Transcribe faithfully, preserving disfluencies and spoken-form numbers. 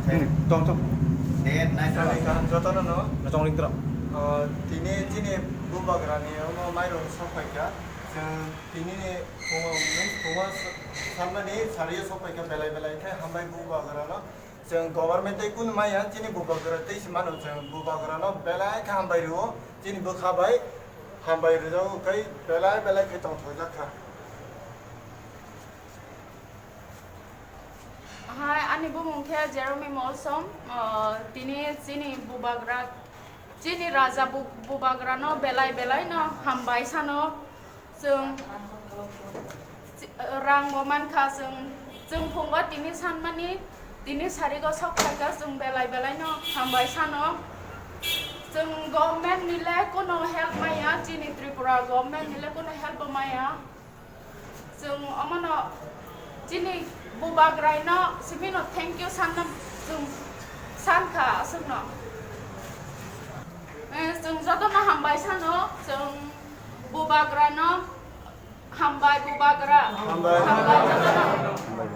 Tong tong. Date nai. Jotono no. Nachong ring tro. Ah, tini chini bubagrani omo mairung sok phaikha. Chwng tini ni phungo, phungo sanmani sariyo sok phaikha belai belai khe hambai bubagrano. Chwng government tei kunu maya chini bubagra tei se mano chwng bubagrano belai khe hambai rwo. Chini bwkha bai hambai rwjago khe belai belai khe tongthokjak kha. Hai, ani bumung khe Jerome Molsom, ah, tini chini bubagra, chini raja bu-, bubagrano belai belai no hambai sano. Chwng chi-, rang bo mankha, chwng, chwng phungo tini sanmani, tini sarigo sok phaikha, chwng belai belai no hambai sano. Chwng government ni le kuno help maya, chini Tripura government ni le kuno help bo maya. Chwng omono chini bubagraino simino thank you sanna chwng sankha aswkno. Eh, chwng jotono hambai sano, chwng bubagrano hambai bubagra. Hambai. Hambai jotono.